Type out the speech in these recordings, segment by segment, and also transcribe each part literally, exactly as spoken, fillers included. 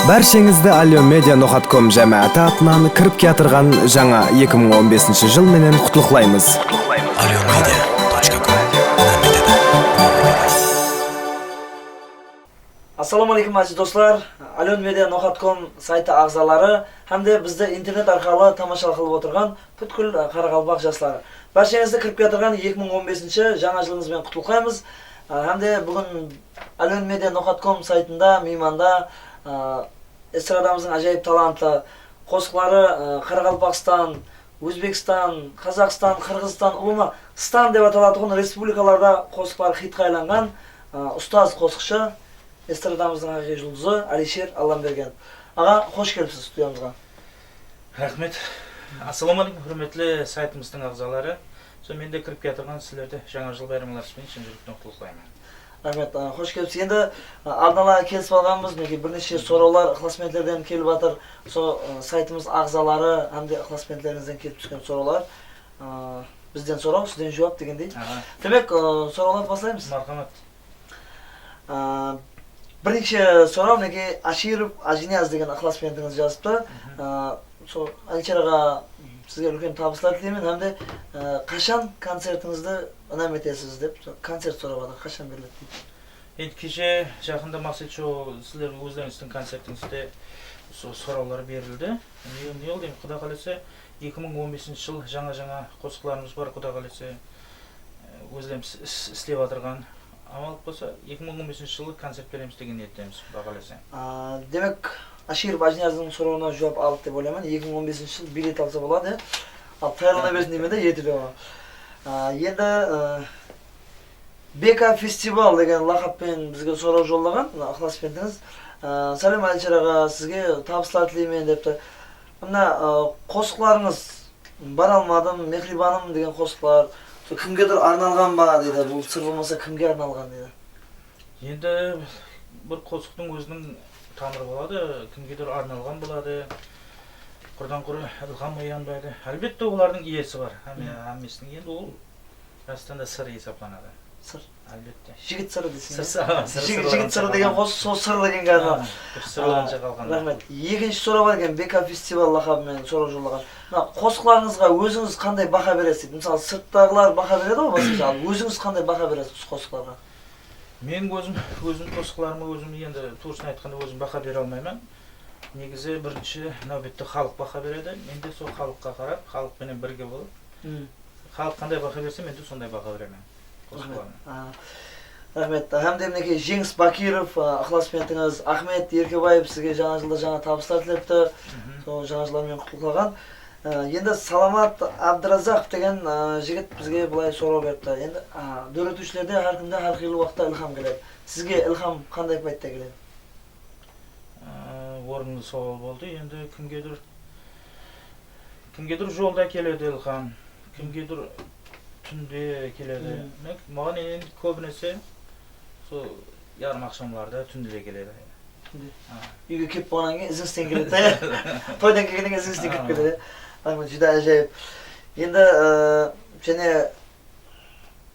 Bársheńizdi Alyon Media Noxatkom jámááti atınan kirip kiyatırǵan jańa eki mıń on besinshi jıl menen qutlıqlaymız. Alyon Media tochka kom. Assalawma aleykum, áziz doslar. Alyon Media Noxatkom saytı aǵzaları hám de bizdi internet arqalı tamasha qılıp otırǵan pútkil, ı, qaraqalpaq jasları. Bársheńizdi kirip kiyatırǵan eki mıń on besinshi jańa jılıńız benen qutlıqlaymız. I, hám de búgin Alyon Media Noxatkom saytında miymanda, ı, estradamızdıń ájayıp talantlı qosıqları, ı, Qaraqalpaqstan, Ózbekstan, Qazaqstan, Qırǵızstan, ulıwma stan dep atalatuǵın respublikalarda qosıqları xitqa aylanǵan, ı, ustaz qosıqshı, estradamızdıń haqıyqıy juldızı Alisher Allambergenov. Aǵa, xosh kelipsiz studiyamızǵa. Raxmet. Assalawma aleykum, húrmetli saytımızdıń aǵzaları. Sol men de kirip kiyatırǵan sizlerdi Jańa jıl bayramlarıńız benen shın júrekten qutlıqlayman. Raxmet, a, xosh kelipsiz. Endi, a, aldın ala kelisip alǵanbız, minekey, bir neshe sorawlar ıqlasbentlerden kelip atır. Sol, a, saytımız aǵzaları hám de ıqlasbentlerińizden kelip túsken sorawlar. A, bizden soraw, sizden juwap degendey. Aha. Demek, a, sorawlardı baslaymız. Marhamat. A, birinshi soraw, minekey, Ashirov Ajiniyaz degen ıqlasbentińiz jazıptı. Mhm. A, sol, Alisher aǵa, sizge úlken tabıslar tileymen hám de, a, qashan koncertińizdi inam etesiz dep, sol koncert sorap atır, qashan beriledi deydi. Endi keshe jaqında Maqset shou sizler ózlerińizdiń koncertińizde usı sorawlar berildi. Ne, ne oldı endi, Quda qálese, eki mıń on besinshi jıl jańa-jańa qosıqlarımız bar, Quda qálese, e, ózlerimiz is-, islep atırǵan. Amal qılsa, eki mıń on besinshi jılı koncert beremiz degen niyettemiz, Quda qálese. A, demek, Ashirov Ajiniyazdıń sorawına juwap aldıq dep oylayman. Eki mıń on besinshi jıl bilet alsa boladı, ya. Al, tayarlana bersin deymen de, ertede oǵan. A, endi, e, B K Festival degen laqap penen bizge soraw jollaǵan, mına, ıqlasbentińiz. A, sálem, Alisher aǵa, sizge tabıslar tileymen, depti. Mına, a, qosıqlarıńız, Bara almadım, Mehribanım degen qosıqlar, sol kimgedur arnalǵan ba, deydi. Bul sır bolmasa, kimge arnalǵan, deydi. Endi bir qosıqtıń óziniń tamırı boladı, kimgedur arnalǵan boladı, qurdan-qur ilham oyanbaydı. Álbette, olardıń iyesi bar, hámme, hámmesiniń. Endi ol rastan da sır esaplanadı. Sır. Álbette. Jigit sırı deseń, sır, ya? Sır, sır, jigit sırı degen qosıq, sol sır degenge arnalǵan. Ha, bir sırlanıp qalǵan. Raxmet. Ekinshi soraw bar eken, B K Festival laqabı menen soraw jollaǵan. Mına qosıqlarıńızǵa ózińiz qanday baha beresiz deydi. Mısalı, sırttaǵılar baha beredi ǵoy basqasha, al ózińiz qanday baha beresiz usı qosıqlarǵa? Men ózim, ózim qosıqlarıma ózim endi tuwrısın aytqanda ózim baha bere almayman. Negizi birinshi náwbette xalıq baha beredi. Men de sol xalıqqa qarap, xalıq penen birge bolıp, xalıq qanday baha berse, men de sonday baha beremen qosıqlarıma. Raxmet. A, raxmet. Hám de minekey Jeńis Bakirov, a, ıqlasbentińiz Axmet Erkebaev sizge jańa jılda jańa tabıslar tilepti. Sol jańa jıllar menen qutlıqlaǵan. A, endi Salamat Abdurazaqov degen, a, jigit bizge bılay soraw beripti. Endi, a, dóretiwshilerde hár kimde hár qıylı waqıtta ilham keledi. Sizge ilham qanday payıtta keledi? Aa, orınlı sawal boldı. Endi kimgedur, kimgedur jolda keledi ilham, kimgedur túnde keledi. Maǵan endi kóbinese sol yarım aqshamlarda, túnde keledi. Túnde. Úyge kelip bolǵannan keyin izińizden keledi. Toydan kelgennen keyin izińizden kirip ketedi. Júdá ájayıp. Endi, ı, jáne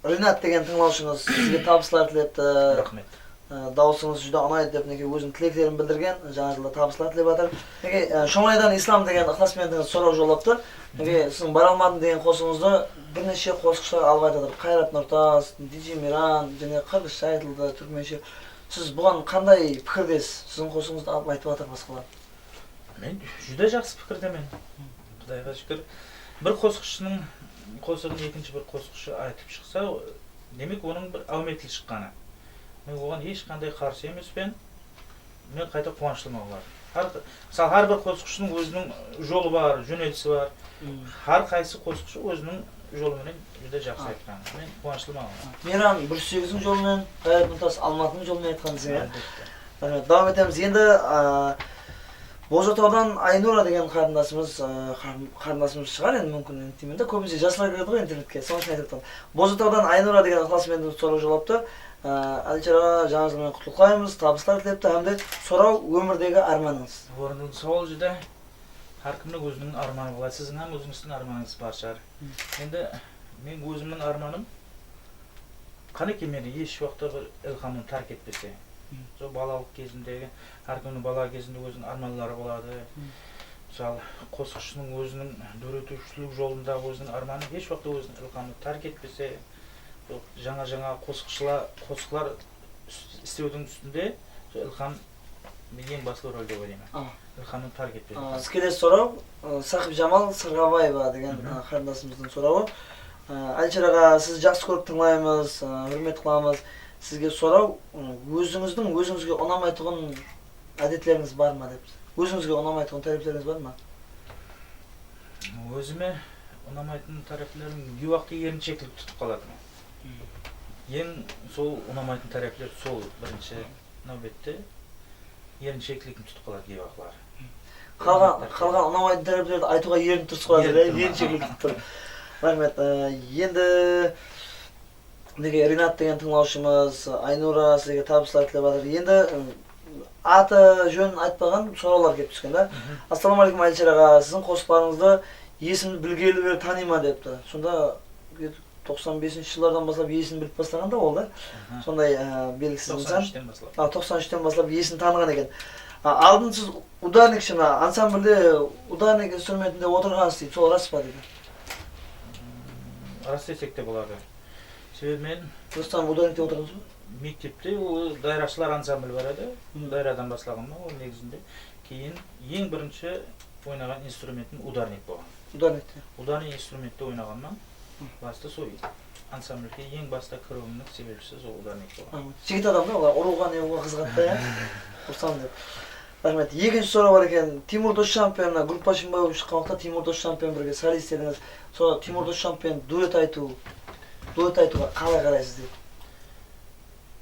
Rinat degen tıńlawshıńız sizge tabıslar tilepti. Raxmet. I, dawısıńız júdá unaydı dep, minekey, óziniń tileklerin bildirgen, jańa jılda tabıslar tilep atır. Minekey, ı, Shomaydan Islam degen ıqlasbentińiz soraw jollaptı. Minekey, siziń Bara almadım degen qosıǵıńızdı bir neshe qosıqshılar alıp aytıp atır. Qayrat Nurtas, D J Miran, jáne qırǵızsha aytıldı, túrkmenshe. Siz buǵan qanday pikirdesiz? Siziń qosıǵıńızdı alıp aytıp atır basqalar. Men júdá jaqsı pikirdemen. Qudayǵa shúkir. Bir qosıqshınıń qosıǵın ekinshi bir qosıqshı aytıp shıqsa, demek, onıń bir áwmetli shıqqanı. Men oǵan hesh qanday qarsı emespen. Men qayta quwanıshlıman olar. Hár, mısalı, hár bir qosıqshınıń óziniń jolı bar, jónelisi bar. Hár qaysı qosıqshı óziniń jolı menen júdá jaqsı aytqan. Men quwanıshlıman oǵan. Miyran Búrshiyevistiń jolı menen, Ǵayrat Mumtaz Almatınıń jolı menen aytqan deseń, ya? Álbette. Raxmet, dawam etemiz. Endi, a, Bozatawdan Aynura degen qarındasımız, a, qar-, qarındasımız shıǵar, endi, múmkin, endi, deymen de, kóbinese jaslar kiredi ǵoy internetke, sonıń ushın aytıp atırman. Bozatawdan Aynura degen ıqlasbentimiz soraw jollaptı. A, Alisher aǵa, jańa jıl menen qutlıqlaymız, tabıslar tilepti, hám de soraw, ómirdegi ármanıńız? Orınlı sawal júdá. Hár kimniń óziniń ármanı boladı. Siziń hám ózińizdiń ármanıńız bar shıǵar. Endi men ózimniń ármanım, qánekey, meni hesh waqıtta bir ilhamım tárk etpese. Sol balalıq gezindegi, hár kimniń bala gezinde óziniń ármanları boladı. Mısalı, qosıqshınıń óziniń dóretiwshilik jolında óziniń ármanı hesh waqıtta óziniń ilhamın tárk etpese, sol jańa-jańa qosıqshılar, qosıqlar is-, islewdiń ústinde sol ilham eń baslı rol dep oylayman. Ilhamın tárk etpese. Kelesi soraw, ı, Saqıpjamal Sırǵabaeva degen, ı, qarındasımızdıń sorawı. I, Alisher aǵa, sizdi jaqsı kórip tıńlaymız, ı, húrmet qılamız. Sizge soraw, ı, ózińizdiń ózińizge unamaytuǵın ádetlerińiz bar ma dep. Ózińizge unamaytuǵın táreplerińiz bar ma? Ózime unamaytın táreplerim, gey waqıtta erinsheklik tutıp qaladı. Eń sol unamaytın tárepler sol birinshi náwbette erinsheklikti tutıp qaladı gey waqıtları. Qalǵan, qalǵan unamaytın táreplerdi aytıwǵa erinip tursız ǵoy házir, ya, erinsheklik tutıp tur. Raxmet. I, endi Minekey, Rinat degen tıńlawshımız, Aynura, sizlerge tabıslar tilep atır. Endi, ım, atı, jónin aytpaǵan sorawlar kelip túsken da. Assalawma áleykum, Alisher aǵa, siziń qosıqlarıńızdı esimdi bilgeli beri tanıyman, depti. Sonda toqsan besinshi jıllardan baslap esin bilip baslaǵan da ol da. Sonday, ı, belgisiz insan. Toqsan úshten baslap. A, toqsan úshten baslap esin tanıǵan eken. A, aldın siz udarnikshi ma, ansamblde udarnik instrumentinde otırǵansız deydi, sol ras pa deydi. Ras desek te boladı. Sebebi men Rustam, udarnikte otırǵansız ba? Mektepte ol dayrashılar ansambli bar edi. Dayradan baslaǵanman ol negizinde. Keyin eń birinshi oynaǵan instrumentim udarnik bolǵan. Udarnikte. Udarnik instrumentte oynaǵanman. Bastı sol ansamblge eń basta kiriwimniń sebepshisi sol udarnik bolǵan. Jigit adam da, olar urıwǵa, ne qılǵanǵa qızıǵadı da, ya. Rustam dep. Raxmet. Ekinshi soraw bar eken. Timur Dosjanov penen mına gruppa Shımbay bolıp shıqqan waqıtta Timur Dosjanov penen birge solist edińiz. Sonda Timur Dosjanov penen duet aytıw, duet aytıwǵa qalay qaraysız deydi.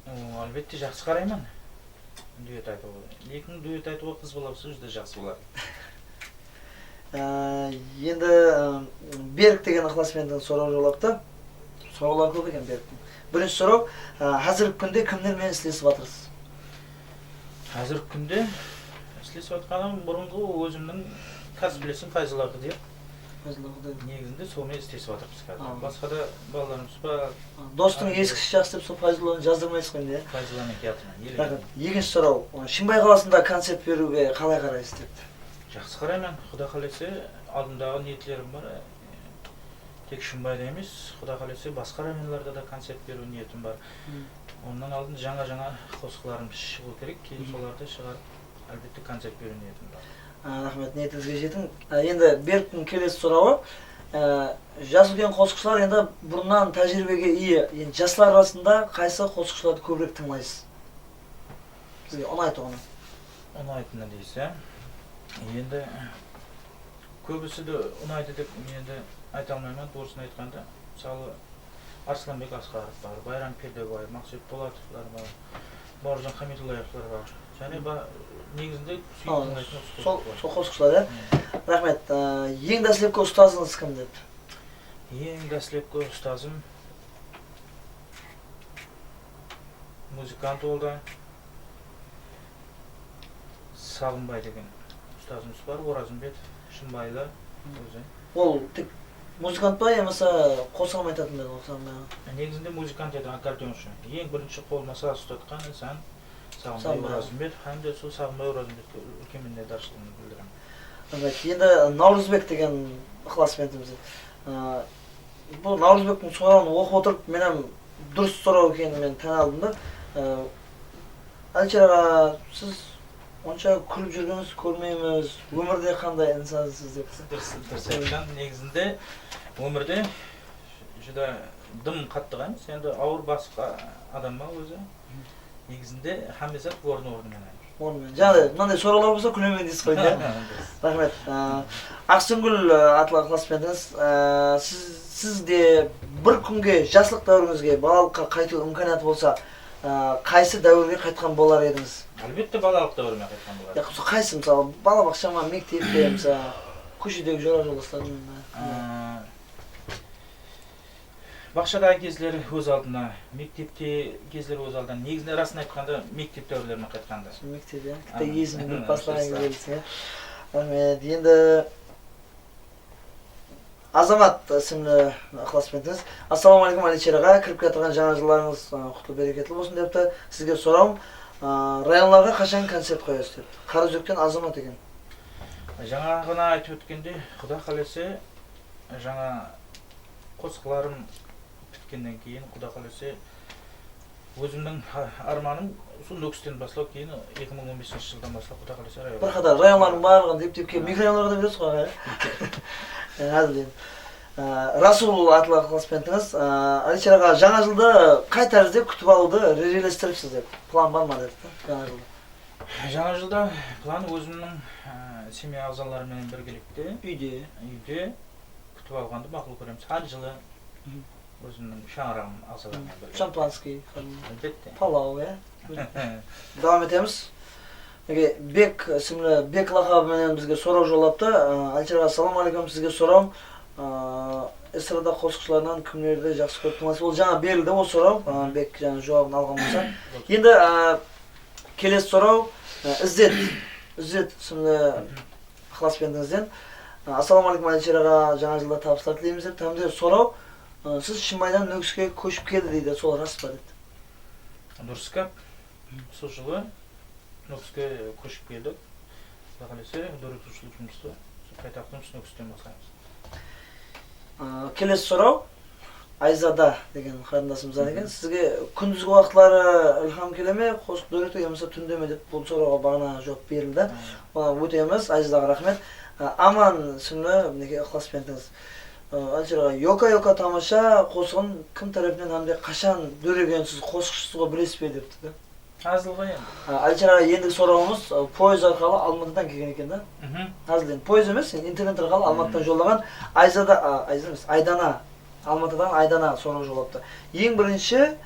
O, álbette, jaqsı qarayman. Duet aytıwǵa. Lekin duet aytıwǵa qız bala bolsa júdá jaqsı boladı. Á, endi, ı, Berk degen ıqlasbenttiń sorawı jollaptı. Sorawlar kóp eken Berktiń. Birinshi soraw, ı, házirgi kúnde kimler menen islesip atırsız? Házirgi kúnde islesip atqanım burınǵı ózimniń kásiplesim Fayzulla Qıdırov. Fayzulla Qıdırov. Negizinde sol menen islesip atırmız házir. Basqa da balalarımız bar. Dostıń eskisi jaqsı dep sol Fayzullanı jazdırmaysız ǵoy endi, ya? Fayzulla menen kiyatırman. Ekinshi soraw, Shımbay qalasında koncert beriwge qalay qaraysız depti. Jaqsı qarayman. Quda qálese, aldımdaǵı niyetlerim bar. Tek Shımbayda emes, Quda qálese, basqa rayonlarda da koncert beriw niyetim bar. Onnan aldın jańa-jańa qosıqlarım shıǵıw kerek, keyin solardı shıǵarıp, álbette, koncert beriw niyetim bar. Á, raxmet, niyetińizge jetiń. Á, endi Berktiń kelesi sorawı, á, jas úlken qosıqshılar endi burınnan tájiriybege iye. Endi jaslar arasında qaysı qosıqshılardı kóbirek tıńlaysız? Sizge unaytuǵını. Unaytını deyse, endi kóbisi de unaydı dep men endi ayta almayman, tuwrısın aytqanda. Mısalı, Arıslanbek Asqarov bar, Bayram Perdebay, Maqset Polatovlar bar, Bawırjan Hamidullaevlar bar. Jáne ba-, negizinde súyip tıńlaytın usı qosıqlar. Sol qosıqshılar, ya? Raxmet. Á, eń dáslepki ustazıńız kim dep? Eń dáslepki ustazım muzıkant, ol da Saǵınbay degen ustazımız bar, Orazımbet, shımbaylı ózi. Ol tek muzıkant pa, yamasa qosıǵam aytatın ba edi, qosıǵam ba? Negizinde muzıkant edi, akkordeonshı. Eń birinshi qolına saz ustatqan insan Saǵınbay Orazımbet, hám de sol Saǵınbay Orazımbetke úlken minnetdarshılıǵımdı bildiremen. Raxmet. Endi Nawrızbek degen ıqlasbentimiz. Á, bul Nawrızbektiń sorawın oqıp otırıp, men hám durıs soraw ekenin men tán aldım da. Á, Alisher aǵa, siz onsha kúlip júrgenińizdi kórmeymiz, ómirde qanday insansız depti. Durıs, durıs aytqan. Negizinde ómirde júdá dım qattıǵa emes, endi awır basqa adamman ózi. Negizinde hámme zat ornı-ornı menen. Ornı menen. Jańaday, mınanday sorawlar bolsa kúlemen deysiz ǵoy, ya? Raxmet. Á, Aqsúngil, á, atlı ıqlasbentińiz, á, siz, sizde bir kúnge jaslıq dáwirińizge, balalıqqa qaytıw imkaniyatı bolsa, á, qaysı dáwirge qaytqan bolar edińiz? Álbette, balalıq dáwirime qaytqan bolar edim. Ya, qaysı, mısalı, balabaqsha ma, mektep pe, mısalı, kóshedegi jora-joldaslarıń ma? Á, Baqshadaǵı gezleri óz aldına, mektepte gezleri óz aldına. Negizinde, rasın aytqanda, mektep dáwirlerime qaytqanda. Mektep, ya. Kitta esimdi bilip baslaǵan gezlerdiń, ya. Raxmet. Endi Azamat ismli ıqlasbentimiz. Assalawma áleykum, Alisher aǵa. Kirip kiyatırǵan jańa jıllarıńız, ı, qutlı, bereketli bolsın, depti. Sizge sorawım, A, rayonlarǵa qashan koncert qoyasız depti. Qaraózekten Azamat eken. Jańa ǵana aytıp ótkendey, Quda qálese, jańa qosıqlarım pitkennen keyin, Quda qálese, ózimniń ha-, ármanım usı Nókisten baslap, keyin eki mıń on besinshi jıldan baslap, Quda qálese, rayonlar. Bir qatar rayonlardıń barlıǵın dep-dep kelip, mikrorayonlarǵa da beresiz ǵoy, aǵa, ya? Házirden. Á, Rasul atlı ıqlasbentińiz, á, Alisher aǵa, jańa jıldı qay tárizde kútip alıwdı re-, rejelestiripsiz dep, plan bar ma dep, jańa jılda? Jańa jılda plan ózimniń, á, semya aǵzaları menen birgelikte úyde, úyde kútip alǵandı maqul kóremiz. Hár jılı ózimniń shańaraǵım aǵzaları menen birge. Шампанский, álbette, palaw, ya? Dawam etemiz. Minekey, Bek ismli, Bek laqabı menen bizge soraw jollaptı. Á, Alisher aǵa, assalamu aleykum, sizge sorawım. Á, estrada qosıqshılarınan kimlerdi jaqsı kórip tıńlaysız? Ol jańa berildi, ol soraw. Á, Bek jańa juwabın alǵan bolsa. Endi, á, kelesi soraw, á, Izzet. Izzet ismli ıqlasbentińizden. Á, assalamu aleykum, Alisher aǵa, jańa jılda tabıslar tileymiz dep. Hám de soraw, á, siz Shımbaydan Nókiske kóship keldi deydi, sol ras pa depti. Durıs gáp. Usı jılı Nókiske kóship keldik. Quda qálese, dóretiwshilik jumıstı usı paytaxtımız Nókisten baslaymız. Á, kelesi soraw, Ayzada degen qarındasımızdan eken. Sizge kúndizgi waqıtları ilham kele me? Qosıq dóretiw yamasa túnde me dep bul sorawǵa baǵana juwap berildi. Oǵan ótemiz, Ayzadaǵa raxmet. Á, Aman ismli, minekey, ıqlasbentińiz. Á, Alisher aǵa, Yoka Yoka tamasha qosıǵın kim tárepinen hám de qashan dóregensiz, qosıqshısı ǵoy, bilesiz be depti da. Házil ǵoy endi. Ha, Alisher aǵa, endigi sorawımız, ı, poezd arqalı Almatıdan kelgen eken da. Házil endi poezd emes, endi internet arqalı Almatıdan jollaǵan Ayzada, a, Ayzada emes, Aydana, Almatıdan Aydana soraw jollaptı. Eń birinshi,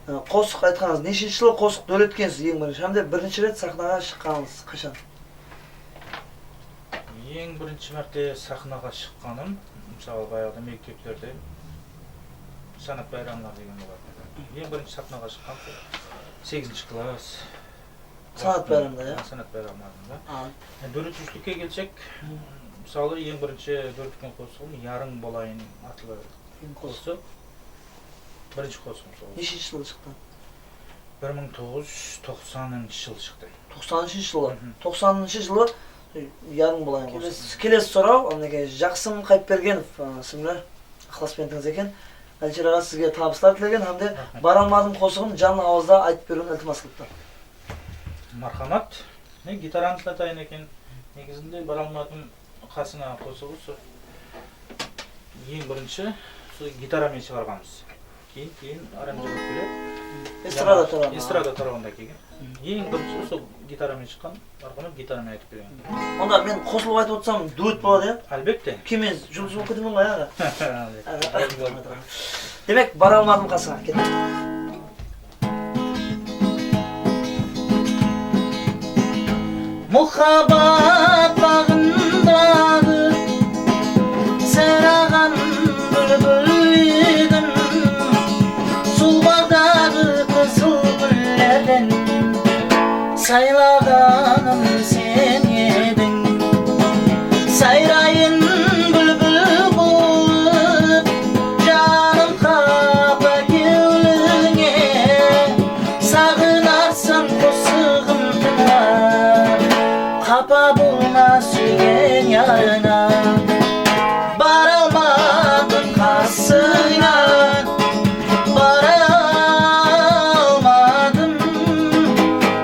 ı, qosıq aytqanıńız, neshinshi jılı qosıq dóretkensiz eń birinshi? Hám de birinshi ret saxnaǵa shıqqanıńız qashan? Eń birinshi márte saxnaǵa shıqqanım, mısalı, bayaǵıda mekteplerde sanat bayramları degen bolatın edi. Eń birinshi saxnaǵa shıqqan sol segizinshi klass. Sanat bayramında, ya? Sanat bayramlarında. A. E, dóretiwshilikke kelsek, mısalı, eń birinshi dóretken qosıǵım Yarıń bolayın atlı qosıq. Birinshi qosıǵım sol. Neshinshi jılı shıqqan? Bir mıń toǵız júz toqsanınshı jılı shıqtı. Toqsanınshı jılı. Toqsanınshı jılı, e, Yarıń bolayın qosıǵı. Kelesi, kelesi soraw, minekey, Jaqsım Qayıpbergenov, ı, ismli ıqlasbentińiz eken. Alisher aǵa, sizge tabıslar tilegen hám de Bara almadım qosıǵın janlı awazda aytıp beriwin iltimas qılıptı. Marhamat. Men gitaranı ıslatayın eken. Negizinde Bara almadım qasıńa qosıǵı usı eń birinshi usı gitaramen shıǵarǵanbız. Keyin, keyin aranjировать keledi. Estrada tarawına. Estrada tarawında kelgen. Eń birinshi usı gitaramen shıqqan, marhamat, gitaramen aytıp bergen. Onda men qosılıp aytıp otırsam, duet boladı, ya? Álbette. Keyin men juldız bolıp ketemen ǵoy, aǵa. Demek, Bara almadım qasıńa, kettik. Muhabbat baǵındaǵı sayraǵan búlbül ediń, suwlardaǵı qızıl gúllerden saylaǵanım sen ediń. Sayrayın búlbil bolıp, janım qapa kewlińe, saǵınarsań qosıǵım tıńlap, qapa bolma súygen yarıńa. Bara almadım qasıńa, bara almadım,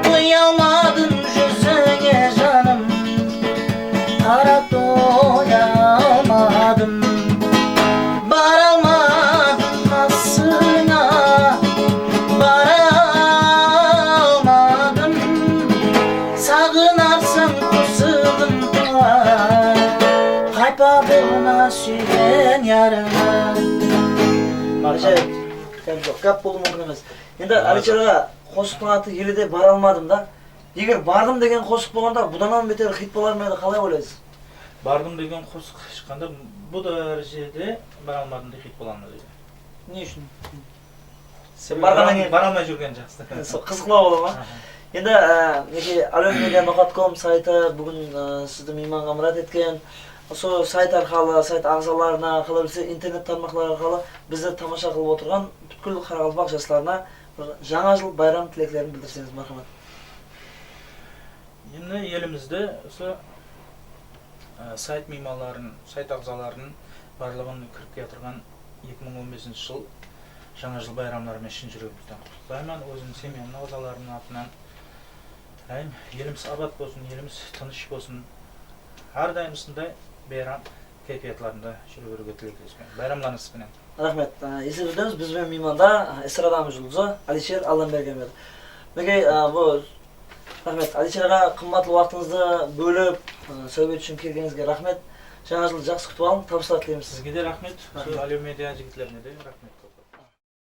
qoya almadım júzińe janım, qarap toya almadım. Bara almadım qasıńa, bara almadım, saǵınarsań qosıǵım tıńlap, qaypa bolma súygen yarıńa. Marhamat. Gáp bolıwı múmkin emes. Endi, Alisher aǵa, qosıqtıń atı ele de Bara almadım da. Eger Bardım degen qosıq bolǵanda, budan hám beter xit bolar ma edi, qalay oylaysız? Bardım degen qosıq shıqqanda, bu dárejede Bara almadım da xit bolar ma edi? Ne ushın? Sen barǵannan keyin bara almay júrgen jaqsı. Sol qızıqlaw bola ma? Aha. Endi, e, minekey, alem media noqat kom saytı búgin, e, sizdi miymanǵa mirát etken. Usı sayt arqalı, sayt aǵzalarına, qalaberse, internet tarmaqları arqalı bizdi tamasha qılıp otırǵan pútkil qaraqalpaq jaslarına bir jańa jıl bayram tileklerin bildirseńiz, marhamat. Elimizdi usı, e, sayt miymanların, sayt aǵzaların barlıǵın kirip kiyatırǵan eki mıń on besinshi jıl Jańa jıl bayramları menen shın júregimizden qutlıqlayman. Ózim semyamnıń aǵzalarınıń atınan. Dayım, elimiz abat bolsın, elimiz tınısh bolsın. Hár dayım usınday bayram kaypiyatlarında júre beriwge tileklespen. Bayramlarıńız benen. Raxmet. Á, esletip ótemiz, biz benen miymanda, á, estradamız juldızı Alisher Allambergenov edi. Minekey, á, bul, raxmet, Alisher aǵa, qımbatlı waqtıńızdı bólip, á, sáwbet ushın kelgenińizge raxmet. Jańa jıldı jaqsı kútip alıń, tabıslar tileymiz. Sizge de raxmet, usı Aliw media jigitlerine de raxmet.